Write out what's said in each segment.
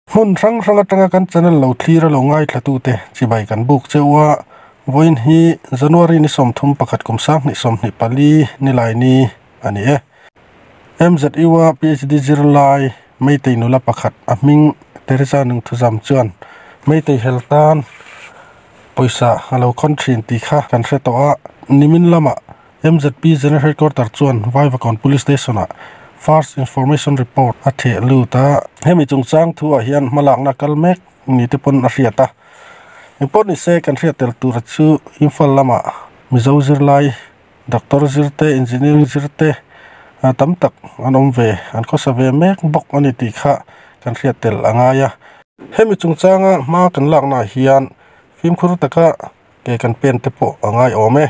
Hmun hrang hrang atanga kan channel lo thlir a lo ngaithla tute chibai kan buk cheu a, vawiin hi January ni 31 kum 2024 nilai ni a ni e. MZU a PhD zirlai Meitei nula pakhat a hming Teresa Nungthuzam chuan Meitei hel tan pawisa a lo khawn thin tih kha kan hre tawh a, nimin lamah MZP General Headquarter chuan Vaivakawn Police Station-ah First Information Report a theh lut a. Hemi chungchang thuah hian hmalakna kal mek ni te pawn a hriat a. Engpawh ni se kan hriat tel tura chu Imphal lamah Mizo zirlai, Doctor zir te, Engineering zir te tam tak an awm ve, an khawsa ve mek bawk a ni tih kha kan hriat tel a ngai a. Hemi chungchanga hma kan laknaah hian fimkhur taka ke kan pen te pawh a ngai awm e.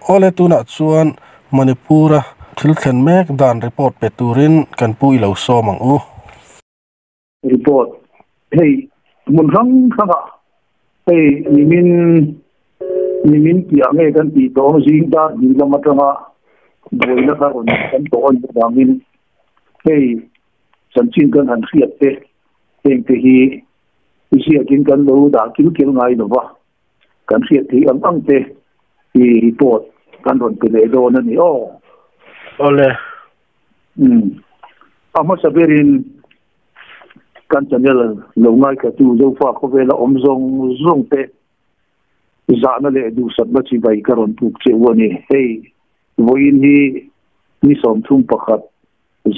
Awle tunah chuan Manipur-a thil thlen mek dan report pe turin kan pu i lo sawm ang u. Report, Hei hmun hrang hrangah hei nimin nimin piah nge kan tih tawh zing dar hnih lam atanga buaina kha rawn kan tawh a nih avangin hei chanchin kan han hriat te heng te hi ziakin kan lo dah kil kil ngai lova. Kan hriat theih ang ang te i report kan rawn pe leh dawn a ni aw. Awle. Umm. A hmasa berin kan channel lo ngaithlatu Zofa khawvela awm zawng zawng te zahna leh duhsakna chibai ka rawn puk che u a ni. Hei vawiin hi ni 31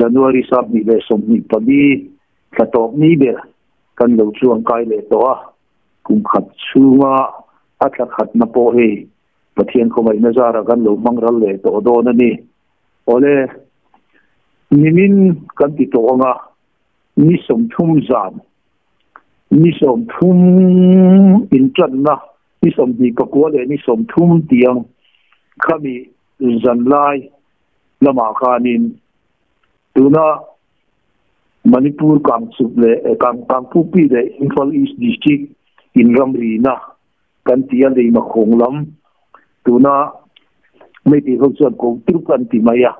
January 2024 thla tawp ni ber kan lo chuangkai leh tawh a. Kum khat chhunga a thla khatna pawh hei Pathian khawngaihna zara kan lo hmang ral leh tawh dawn a ni. Awle, nimin kan ti tawh ang a, ni 30 zan, ni 30 intanna, ni 29 leh ni 30 tiang khami zan lai lamah khanin tuna Manipur Kangchup leh Kangpupi leh Imphal East District in ramrina kan ti a leima khawng lam tuna Meitei ho chuan ko tirp an ti mai a,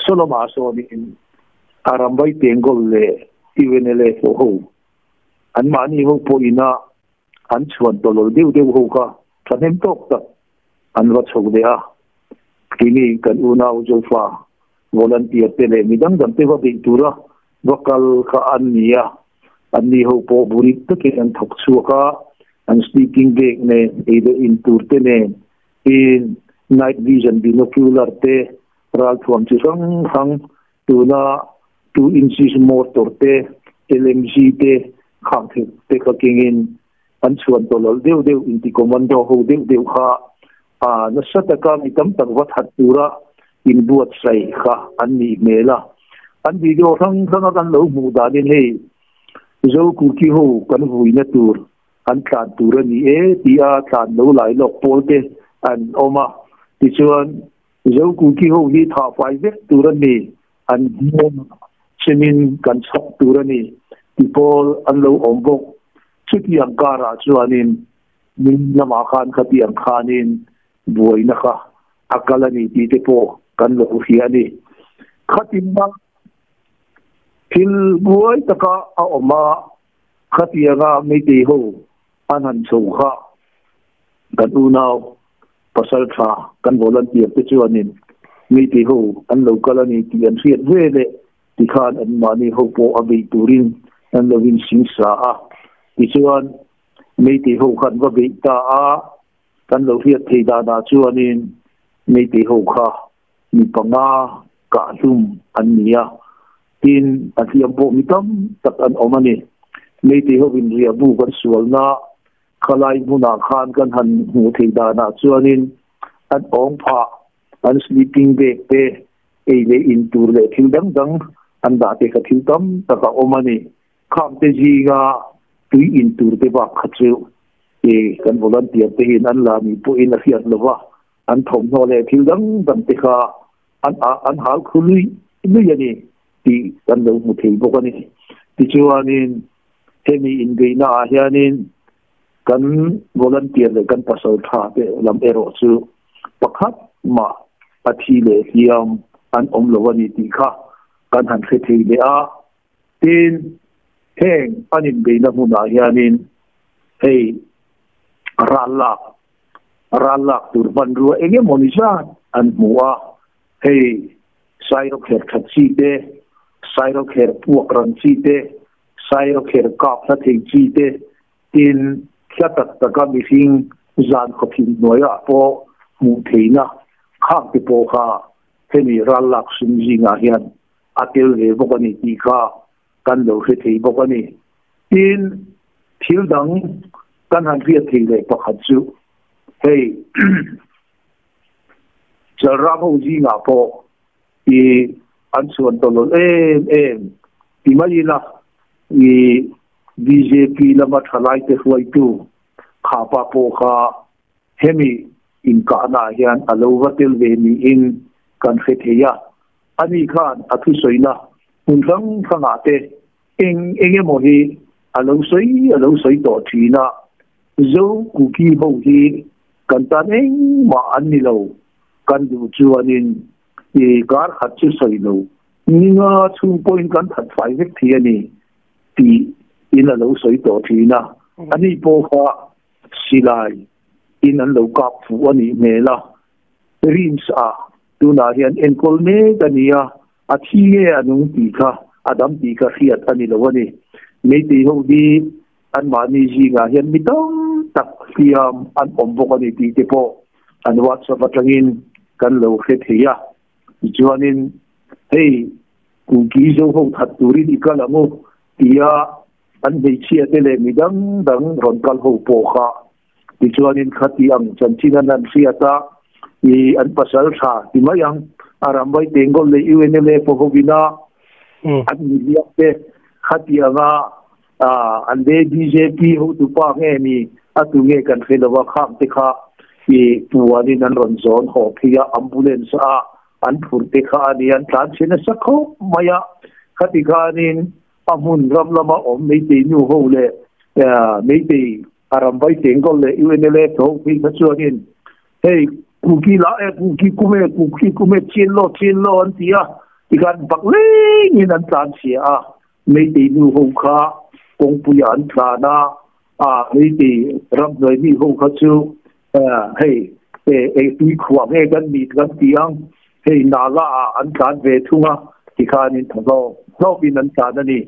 Solomon sawnin Arambai Tengol leh UNLA ho an mahni ho pawhina an chhuan tawlawl deuh deuh ho kha thahnem tawk tak an va chho leh a, keini kan unau Zofa volunteer te leh mi dang dang te va beih tura va kal kha an ni a, an ni ho pawh burit takin an thawk chhuak a, an sleeping bag nen, ei leh in tur te nen, in night vision binocular te, ralthuam chi hrang hrang tuna 2 inches mortar te, LMG te, khang thei te kha kengin an chhuan tawlawlh deuh deuh inti commando ho deuh deuh kha a nasa taka mi tam tak va that tura inbuatsaih kha an nih hmel a. An video hrang hranga kan lo hmuh danin hei Zo Kuki ho kan vuina tur an tlan tur a ni e tia tlan lo lai lawk pawl te an awm a. Tichuan Zo Kuki ho hi thah fai vek tur a ni, an hmel chemin kan chhawk tur a ni ti pawl an lo awm bawk. Chutiang karah chuanin min lamah khan khatiang khanin buaina kha a kal a ni tih te pawh kan lo hria a ni. Khatina thil buai taka a awm a, khatianga Meitei ho an han chho kha kan unau pasal tha kan volunteer te chuanin Meitei ho an lo kal a ni tih an hriat ve leh Tikhan an mahni ho pawh a beih turin an lo insing sa a. Tichuan, Meitei ho khan va beih ta a, kan lo hriat thei danah chuanin Meitei ho kha mi panga kah hlum an ni a, tin a hliam pawh mi tam tak an awm a ni. Meitei ho in riahbu kan sualna khalai hmunah khan kan han hmuh thei danah chuanin an awng phah, an sleeping bag te, ei leh in tur leh thil dang dang an dah te kha thil tam tak a awm a ni. Kham te zinga tui in tur te bak kha chu e kan volunteer te hian an la ni pawhin a hriat lo va, an thawmhnaw leh thil dang dang te kha an an hal khu lui lui a ni tih kan lo hmu thei bawk a ni. Tichuanin hemi inbeihna ah hianin kan volunteer leh kan pasal tha te lam erawh chu pakhat mah a thi leh hliam an awm lo a ni tih kha kan han hre thei leh a. Tin, Heng an inbeihna hmunah hianin hei ral lak ral lak tur hmanrua eng emawni zat an hmu a, hei sairawkherh tha chi te, sairawkherh puak ran chi te, sairawkherh kap hla thei chi te, tin hla tak taka mihring zan khawthim hnuaiah pawh hmuh theihna khak te pawh kha hemi ral lak sum zingah hian a tel ve bawk a ni tih kha kan lo hre thei bawk a ni. Tin, thil dang kan han hriat theih leh pakhat chu hei Chalram ho zingah pawh i an chhuan tawlawlh em em ti mai ila i bjp lama thalaite hruaitu khapa pawh kha Hemi inkahnaah hian a lo va tel ve niin kan hre thei a. Ani khan a thusawiina hmun hrang hrangah te eng eng emaw hi a lo sawi a lo sawi tawh thin a. Zo Kuki ho hi kan tan engmah an ni lo, kan duh chuanin i kar khat chu sawi lo, ninga chhung pawhin kan that fai vek thei a ni tiin a lo sawi tawh thin a. Ani pawh kha Silai in an lo kap fuh a nih hmel a, Rims ah tunah hian enkawl mek a ni a, a thi nge a nung tih kha a dam tih kha hriat a ni lo a ni. Meitei ho hi anmahni zingah hian mi tam tak hliam an awm bawk a ni tih te pawh an WhatsApp atangin kan lo hre thei a. Tichuanin hei Kuki zo ho that turin i kal ang u tia An hmeichhia te leh mi dang dang rawn kal ho pawh kha tichuanin khati ang chanchin an han hriat a, i an pasal tha ti mai ang, a ram vai Tengol leh UNLA pawh hovin a an mi hliam te khati anga an le bjp hotupa nge ni a tu nge kan hre lo a, khang te kha i puanin an rawn zawn haw phei a, ambulance a an phurh te kha a ni, an tlan chhe nasa khawp mai a, khati khanin A hmun ram lama awm Meitei nu ho leh Meitei a ram vai Tengol leh UNLA te ho phei kha chuanin hei Kuki la e Kuki kum e Kuki kum e chin law chin law an ti a, tikhan bak lengin an tlan chhia a, Meitei nu ho kha kawngpuiah an tlan a, a Meitei ramhnuai mi ho kha chu hei e tui khuah nge kan ni kan ti ang, hei Nala ah an tlan ve thung a, tikhanin thaw hlawpin an tlan a ni.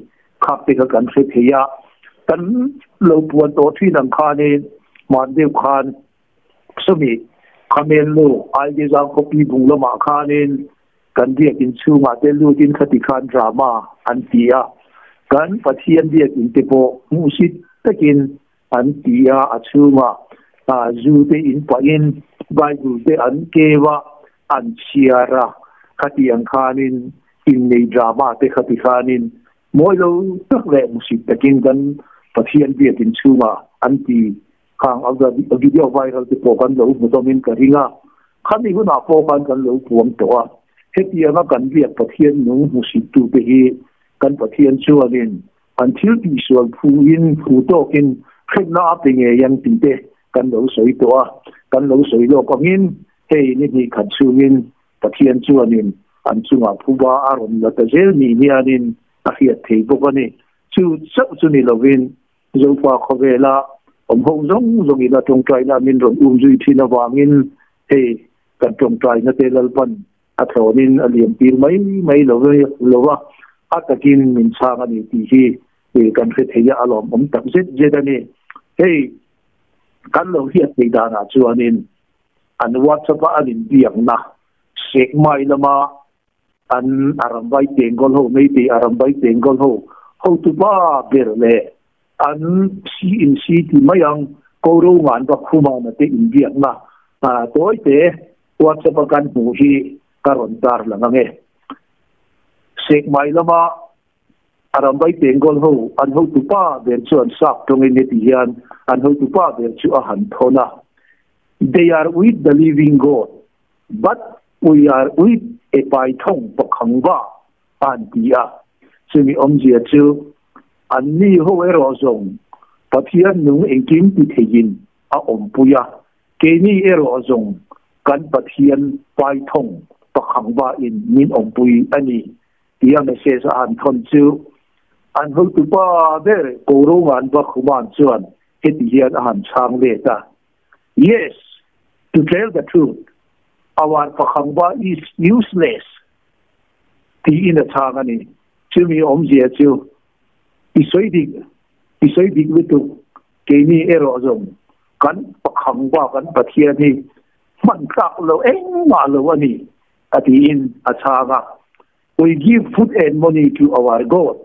Khak te kha kan hre thei a, kan lo puan tawh thin ang khanin hman deuh khan sawmi Khamel nu Aidezang khawpi bung lamah khanin kan biakin chhungah te lutin khati khan drama an ti a, kan Pathian biakin te pawh hmuhsit takin an ti a, a chhungah zu te in pahin Bible te an keu a, an chhiar a, khatiang khanin innei drama te khati khanin mawi lo tak leh musit takin kan Pathian biakin chhungah an ti khang a video viral te pawh kan lo hmu dawmin ka ring a, khami hunah pawh khan kan lo puang tawh a, hetianga kan biak Pathian nung hmusit tute hi kan Pathian chuanin An thil tihsual phuin phu tawkin hremna a pe ngei ang tih te kan lo sawi tawh a, kan lo sawi lawk angin hei ni hnih khat chhungin Pathian chuanin an chungah phuba a rawn la ta zel ni hianin a hriat thei bawk a ni. Chu chauh chu ni lovin Zofa khawvela awm ho zawng zawngin a tawngtaina min rawn um zui thin avangin hei kan tawngtaina te Lalpan A thlawnin a liam tir mai mai lo va, a takin min chhang a ni tih hi kan hre thei a, a lawmawm tak zet zet a ni. Hei kan lo hriat theih danah chuanin an WhatsApp-a an inbiakna Sekmai lama an Arambai Tengol ho, Meitei Arambai Tengol ho hotupa ber leh an si in si ti mai ang Koro ngan va khumana te inbiakna tawite WhatsApp a kan hmuh hi ka rawn tar lang ang e. Sekmai lama a rambai Tengol ho an hotupa ber chuan sap tawngin heti hian an hotupa ber chu a han thawn a, They are with the living God, but we are with a paithawng pakhangva a han ti a. Chumi awmzia chu an ni ho erawh zawng Pathian nung engkim ti theiin a awmpui a, Keini erawh zawng kan Pathian Paithawng pakhangva in min awmpui a ni tia message a han thawn chu. An hotupa ber Korongan Vakhuman chuan heti hian a han chhang let a, Yes, to tell the truth, our Pakhangba is useless, tiin a chhang a ni. Chumi awmzia chu i sawi dik, i sawi dik lutuk, keini erawh zawng kan Pakhangba, kan Pathian hi hman tlak lo engmah lo a ni, a tiin a chhang a. We give food and money to our God,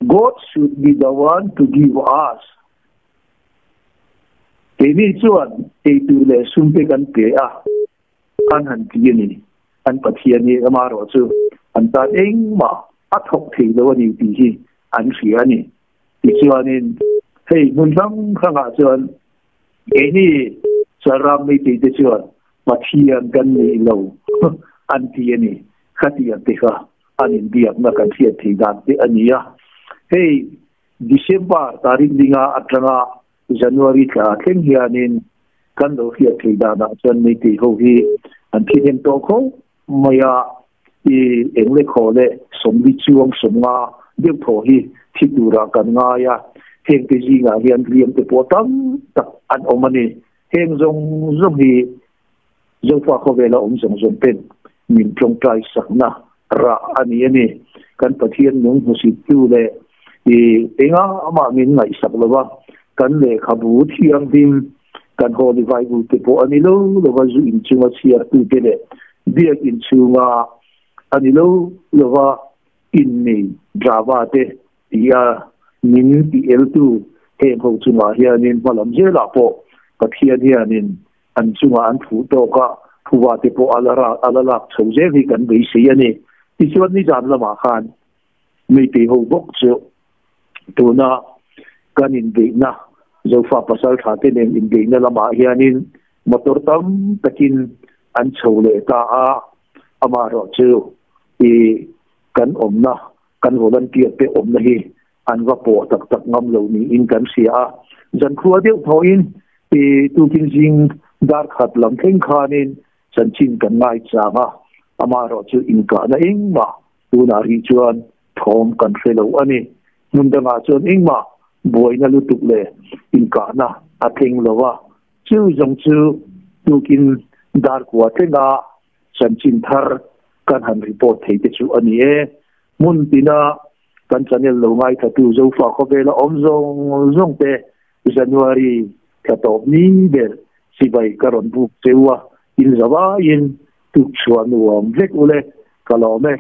God should be the one to give us. Keini chuan eitur leh sum te kan pe a, an han ti a ni. An Pathian hi amaherawh chu an tan engmah a thawk thei lo a ni tih hi an hria a ni. Tichuanin hei hmun hrang hrangah chuan keini Chalram Meitei te chuan Pathian kan nei lo an ti a ni. Khatiang te kha an inbiakna kan hriat thei dan te a ni a. Hei December tarik dinga atanga January thla thleng hianin kan lo hriat thei danah chuan Meitei ho hi an thi hnem tawh khawp mai a, i englekhaw leh sawmli chuang sawmnga deuh thaw hi thi turah kan ngai a, hengte zingah hian hliam te pawh tam tak an awm a ni. Heng zawng zawng hi Zofa khawvela awm zawng zawng ten min tawngtai sakna rah a ni a ni. Kan Pathian nung hmusittu leh i enga amah min ngaihsak lova, kan lehkhabu thianghlim, kan Holy Bible te pawh a ni lo lova zu inchunga chhiartute leh biak inchhunga a ni lo lova innei drama te tia min ti eltu heng ho chungah hianin hmalam zelah pawh Pathian hianin an chungah an phuh tawk a, phuva te pawh a la a la lak chho zel hi kan beisei a ni. Tichuan nizan lamah khan Meitei ho bawk chu tuna kan inbeihna Zofa pasal tha te nen inbeihna lamah hianin motor tam takin an chho leh ta a, amaherawh chu i kan awmna kan volunteer te awmna hi an va pawh tak tak ngam lo niin kan hria a. Zankhua deuh thawhin i tukin zing dar khat lam thleng khanin chanchin kan ngai chang a, amaherawh chu inkahna engmah tunah rih chuan thawm kan hre lo a ni. Hmun dangah chuan engmah buaina lutuk leh inkahna a thleng lo a, chu zawng chu tukin dar kua thlenga chanchin thar kan han report thei te chu a ni e. Hmun tina kan channel lo ngaithatu Zofa khawvela awm zawng zawng te January thla tawp ni ber chibai ka rawn buk cheu a, in zavaiin tuk chhuah nuam vek ule ka lawm e.